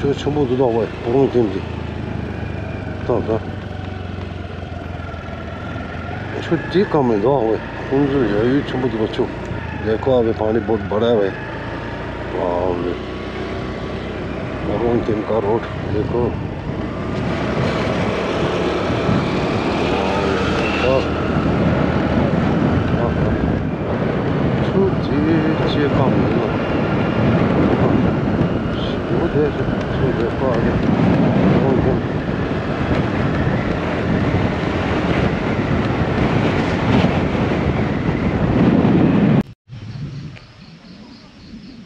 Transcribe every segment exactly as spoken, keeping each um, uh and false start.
ཆུ་ཆེན་པོ་འདུག་ད་ཝེ། སྤོ་རོང་ཁྱིམ་གྱི། ད་ད། ཆུ་དེ་གང་མི་འདུག་ཝེ། ཁོང་ཚོ་ཡ་ཡུལ་ཆེན་པོ་འདུག་པ། ཆུ་देखो अभी पानी बहुत बड़ा है भाई। वाह। སྤོ་རོང་ཁྱིམ་का रोड देखो। ཆུ་དེ་ཅི་གང་མི་འདུག་ཞིག་དེ་ཆུ་དེ་པ་རེད། སྤོ་རོང་ཁྱིམ།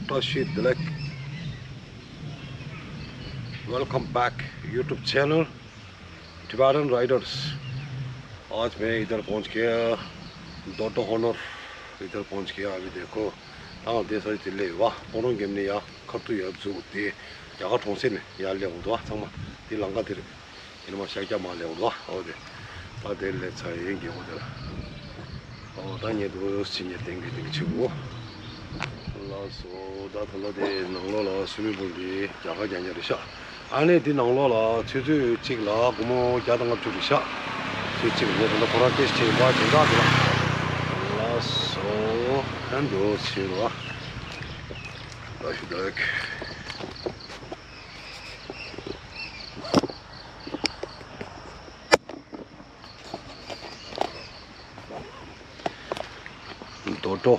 བཀྲ་ཤིས་བདེ་ལེགས། Welcome back YouTube channel Tibetan Riders। आज मैं इधर पहुंच गया, डोडो होनर इधर पहुंच गया। अभी देखो, हाँ, दे सारी दिल्ली वाह, पोरों गेमने या खतु या जू दे, या का ठोंसे ने, या ले उदवा, संगमा, दे लंगा दे। ཡིན་ནམ་ཤག་རྒྱ་མ་ལེའོ་ལ་ཨོ་དེ། ད་དེ་ལས་ཚ་ཡིན་གྱི་ཨོ་དེ་ལ། ཨོ་ད་ཉེ་དུ་ཕྱི་ཉེ་ཏེང་གི་ཏེང་ཆུ་བོ། ལགས་སོ། ད་ད་ལོ་དེ་ནང་ལོགས་ལ་སུ་མི་བུལ་དེ་རྒྱ་གར་རྒྱ་ཉ་རེད་ཤག་ཨ་ནེ་དེ་ནང་ལོགས་ལ་ཆུ་ཚོད་གཅིག་ལ་སྒོར་མོ་བརྒྱ་དང་ལྔ་བཅུ་རེད་ཤག་ཆུ་གཅིག་ལ་ད་ཁོ་རང་ཏེ་ཆེ་བ་དེ་འདྲ་དེ་ལ། ལགས་སོ། ཧན་དུ་ཕྱིན་རོ། ད་ཞུ་ད། རྡོ་གྲོ།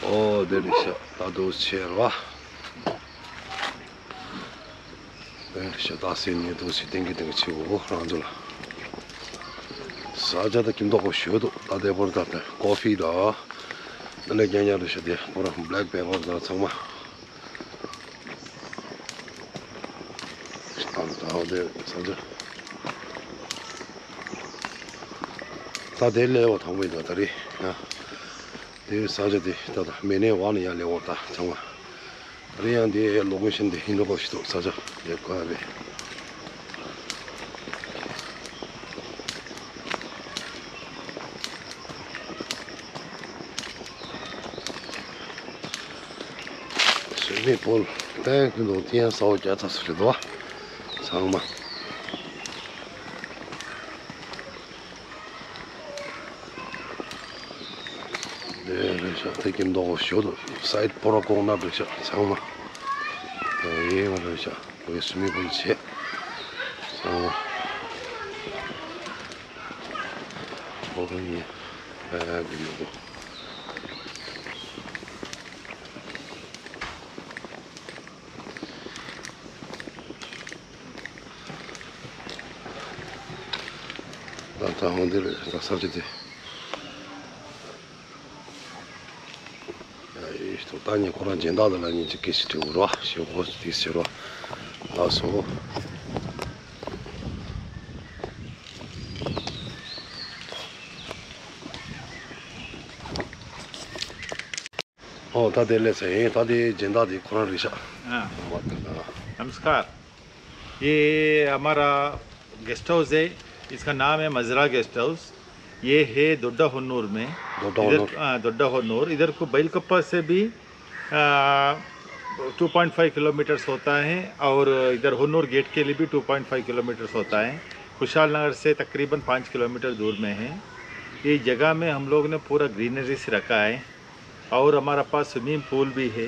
ཨོ་དེ་རེད་ཤག་ད་དུ་ཆེ་ར་བ། དེ་རེད་ཤག་ད་སེ་ནས་དུ་ཆེ་ཏེང་གི་ཏེང་གི་ཆེ་བོ་རང་ཚོ་ལ། ས་ཆ་ད་ཁྱིམ་ཐོག་གོ་ཞོ་དུ་ད་དེ་བོར་ད་ད་ཀོ་ཕི་ད། ད་ལས་རྒྱ་ཉ་རེད་ཤག་དེ་བོ་ར་བྷེ་ལེག་པེ་པར་ད་ཚང་མ། ད་ད་དེ་ས་ཆ། ད་དེ་ལས་འོ་དང་པོ་ཡིན་ད་ད་རེད་ཡ། དེ་ས་ཆ་དེ་ད་ད་མེ་ནས་འོག་ནས་ཡར་ལས་འོ་ད་ཚང་མ། ད་རེད་ཡང་དེ་ལོ་ཀེ་ཤན་དེ་ཧིན་རོ་གོ་ཤི་ཏོ་ས་ཆ་དེ་ག་རེད། སུའི་མིང་པུལ་ཏན་ཀུན་ཏུ་ཏན་ས་འོག་རྒྱ་ཚ་སུ་རེད་དོ། ཚང་མ། དེ་རེད་ཤག་དེ་ཀྱི་མདོག་ཞོ་དུ་སའིད་པོ་ར་ཀོང་ན་རེད་ཤག་ཚང་མ། དེ་ཡིན་རེད་ཤག་འོས་སུ་མི་ཕུལ་བྱེད། ཚང་མ། ཨོ་ཁེ་ཡིན། ཨ་གི་མི་འདུག་ད་ད་འོང་འདིར་ད་ས་ཆ་དེ། ཨེ་ད་ནི་ཁོ་རང་སྦྱིན་བདག་དེ་ལ་ཉིན་གཅིག་སྐད་ཆ་དྲི་དགོས་ར་ཞེས་ཁོ་དེ་ཟེར་རོ། ལགས་སོ། ཨོ་ད་དེ་ལས་ས་ཡིན། ད་དེ་སྦྱིན་བདག་དེ་ཁོ་རང་རེད་ཤག हाँ। नमस्कार। ये हमारा गेस्ट हाउस है, इसका नाम है मजरा गेस्ट हाउस। ये है दोड्डा होन्नूर में। दोड्डा इधर होन्नूर। हाँ, दोड्डा होन्नूर। इधर को बैलकप्पा से भी, आ, टू पॉइंट फ़ाइव किलोमीटर्स होता है और इधर होन्नूर गेट के लिए भी टू पॉइंट फ़ाइव किलोमीटर्स होता है। खुशहाल नगर से तकरीबन पाँच किलोमीटर दूर में है। ये जगह में हम लोग ने पूरा ग्रीनरी से रखा है। और हमारा पास स्विमिंग पूल भी है,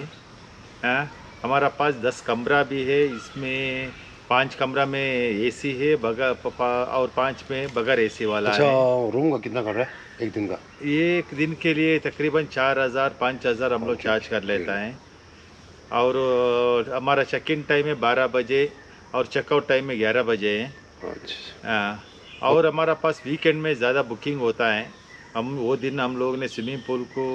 हैं? हमारा पास दस कमरा भी है, इसमें पाँच कमरा में एसी है, बगैर, प-, प-, और पाँच में बगैर एसी वाला अच्छा, है। रूम का कितना कर रहा है एक दिन का? ये एक दिन के लिए तकरीबन चार हज़ार, पाँच हज़ार हम लोग अच्छा, चार्ज कर ठीक लेता है। है। और, अ, हमारा चेक इन टाइम है बारह बजे और चेकआउट टाइम है ग्यारह बजे है। अच्छा। हाँ, और हमारा पास वीकेंड में ज़्यादा बुकिंग होता है। हम, वो दिन हम लोग ने स्विमिंग पूल को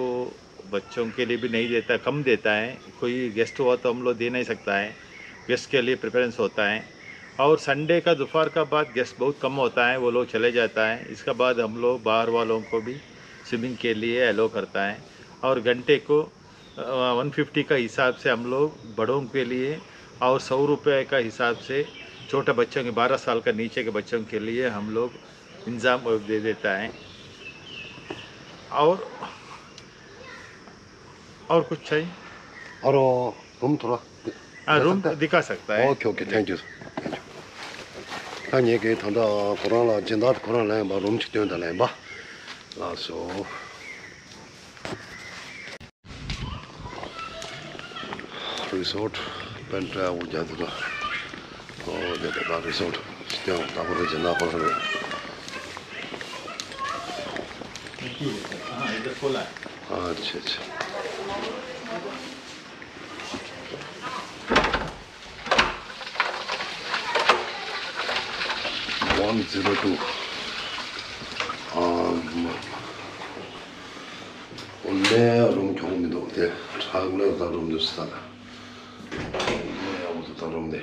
बच्चों के लिए भी नहीं देता, कम देता है। कोई गेस्ट हुआ तो हम लोग दे नहीं सकता है, गेस्ट के लिए प्रेफरेंस होता है। और संडे का दोपहर का बाद गेस्ट बहुत कम होता है, वो लोग चले जाता है। इसके बाद हम लोग बाहर वालों को भी स्विमिंग के लिए अलाउ करता है। और घंटे को वन फिफ्टी का हिसाब से हम लोग बड़ों के लिए और सौ रुपये का हिसाब से छोटे बच्चों के, बारह साल का नीचे के बच्चों के लिए हम लोग इंतज़ाम दे देता है। और, और कुछ चाहिए? और रूम थोड़ा हाँ, रूम दिखा सकता है। Okay, okay, thank you. Thank you. ད་ངས་ཀྱིས་ད་ལྟ་ཁོ་རང་ལ་སྦྱིན་བདག་ཁོ་རང་ལ་ཡིན་པ་རུམ་གཅིག་སྟོན་དང་ལེན་པ། ལགས་སོ། རི་སོཊ་པན་ཊ་འུ་རྒྱ་འདི་ལ། ཨོ་དེ་དེ་ད་རི་སོཊ་སྟོན་ད་ཁོ་རང་སྦྱིན་བདག་ཁོ་རང་རེད། हाँ, इधर खोला है। ཨ་ཆེ་ཆེ། One zero two. ཨམ། འོ་ལེ་རུམ་གྱོང་མི་འདུག་དེ། ཁྲག་ལ་ད་རུམ་འདུག་ས་ད། འོ་ལེ་ཡག་པོ་འདུག་ད་རུམ་དེ། ཡ་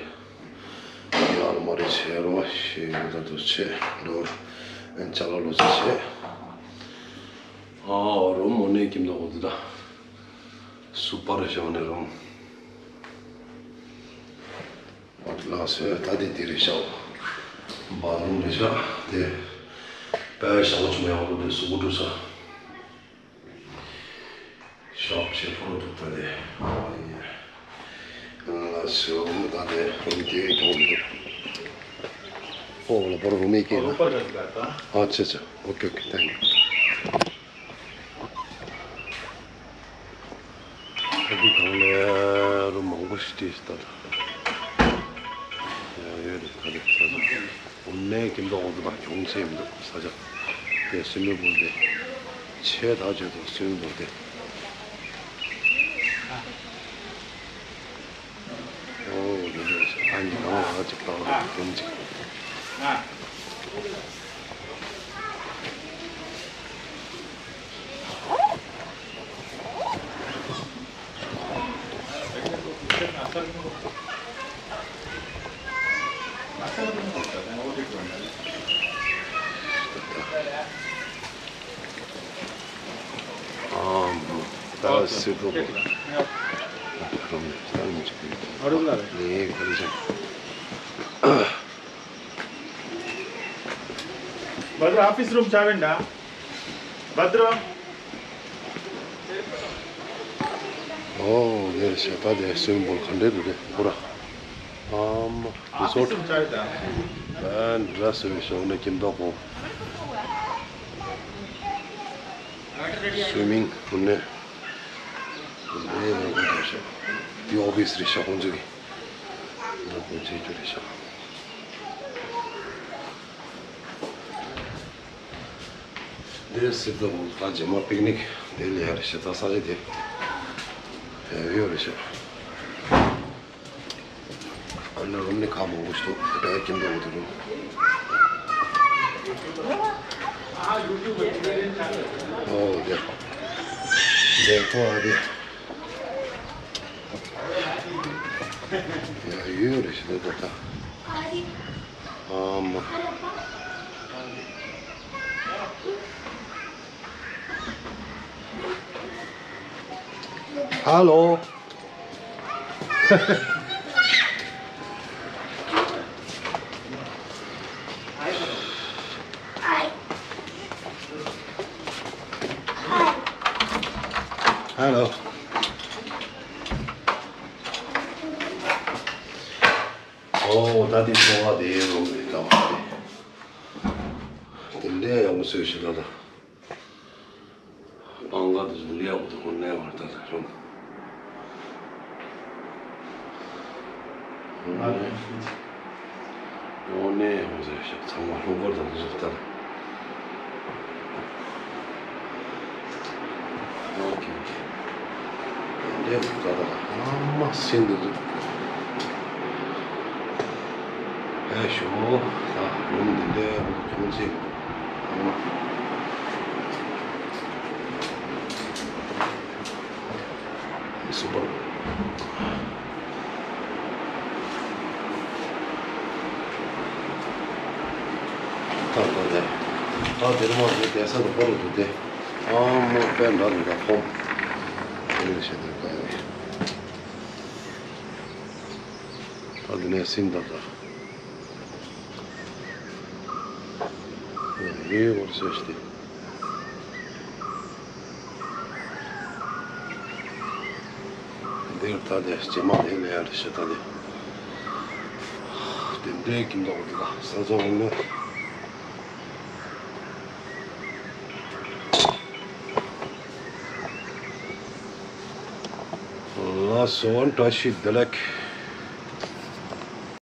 ལ་མ་རེད་ཆེ་རོ་ཤེ་ད་དུ་ཆེ་འགྲོ། ཨན་ཅ་ལ་ལོ་ཆེ་ཆེ། ཨ་རུམ་འོ་ནས་ཀྱིམ་འདུག་འོ་དེ་ད། སུ་པར་ཞང་ནས་རུང་། ལགས་སོ། ད་དེ་དེ་རེད་ཤག་བ་རུམ་རེད་ཤག་དེ་དཔེ་ཞག་ཆུ་མ་ཡག་པོ་དེ་སུ་གུ་འགྲོ་ས། ཤག་ཆེ་ཕོ་རུ་འདུག་ད་དེ། ལགས་སོ། ད་དེ་རུམ་དེ་གྱོང་མི་འདུག་ཨོ་ལ་པོ་རུམ་མེད་ཀྱི་ན། ཨ་ཆེ་ཆེ། ཨོ་ཀེ་ཨོ་ཀེ། ཐེང་ཡུ། ད་དེ་གང་ལས་རུ་མང་པོ་ཞིག་བྲིས་ཤིག་ད་ད། ཡ་ཡོད་རེད་ད་རེད་ད་ད། འོ་ནས་ཀྱི་མདོག་འོ་ད་གྱོང་ཆེ་མི་འདུག་ས་ཆ། དེ་སུའི་མི་བུ་དེ། ཆེ་ད་ཆེ་ད་སུའི་མི་བུ་དེ། ཨོ་ཡོད་རེད། ཨ་ནི་གང་ལ་ཅིག་ལྟ་བ་དེ་ཅིག་ཨམ། ད་སི་ཏོ་པོ། ཨ་ད་རུང་ནས་ད་རུང་ཅིག་ཨ་རུང་ལ་རེད། ལས་ཁ་ལས་ཅན། भद्र, ऑफिस रूम चावेंडा। भद्र। ཨོ་ལེ་ཤ་ད་དེ་སུའི་མི་བུ་ག་འདྲས་འདུག་དེ་ཁོ་ར། ཨམ། རི་སོཊ། ཨ་འདྲ་སོ་ཞོག་ནས་ཀྱིན་ཏོག་གོ། སུའི་མིང་ཁོ་ནས། ཁོ་ནས་ཡང་ཁོ་ཐོག་ཤོག་དེ་ཨོ་ཕི་སི་རེད་ཤག་ཁོང་ཚོ་གི། ང་ཁོང་ཚོའི་རྒྱུ་རེད་ཤག་དེ་སི་ཏོ་ད་རྗེས་མ་པིག་ནིག་དེ་ལས་ཡ་རེད་ཤག་ད་ས་ཆ་དེ་ཡོད་རེད་ཤག་ཨ་ནི་རུམ་ནི་ཁ་མང་པོ་ཞིག་འདུག་དེ་ཀྱིན་འདུག་དེ་རུམ། ཨོ་དེ། དེ་ཁོ་ཨ་དེ། ཡ་ཡོད་རེད་ཤག་དེ་ད་ད། ཨ་མ། ཧ་ལོ། ཧ་ལོ། ཨོ་ད་དེ་ཚོ་བ་དེ་རུམ་རེད་ད་བ་དེ། དེ་འདྲའི་ཡག་པོ་བཟོས་ཤག་ད་ད། སྤང་ཁ་དེ་ཚོ་ལས་འོག་ཏུ་ཁོ་གནས་བར་ལྟ་དང་རུང་། འོ་ནས་འོ་ནས་འོ་ཟེར་ཞིག་ཚང་མ་ལྷུང་སྐོར་དང་དེ་ཚོ་ལྟར། ཨོ་ཁེ་ཨོ་ཁེ། འདྲའི་ལྟ་དང་ཨ་མ་སེང་དེ་ཚོ། ཨེ་ཤོ། ད་རུང་འདི་འདྲའི་ཁྱུང་ཆེ། ཨ་མ། སུ་པར། ད་ལྟ་ནས། ད་དེར་མ་དེ་དེ་ས་དུ་པར་དུ་དེ། ཨ་མ་དཔེ་འདྲ་འདུག་ད་ཁོང་། དེ་ནས་བཤད་དེ་ག་ཡོད། ད་དེ་ནས་སིན་ད་ད། ཡེ་བར་སོ་ཞིག་སྟེ། འདི་ ད་དེ་རྗེས་མ་ནས་ལས་ཡ་རེ་ཞེ་ད་དེ། དེ་འདྲའི་གི་མདོག་འདི་ལ་ས་ཚོ་འོང་ནས། ལགས་སོ། བཀྲ་ཤིས་བདེ་ལེགས།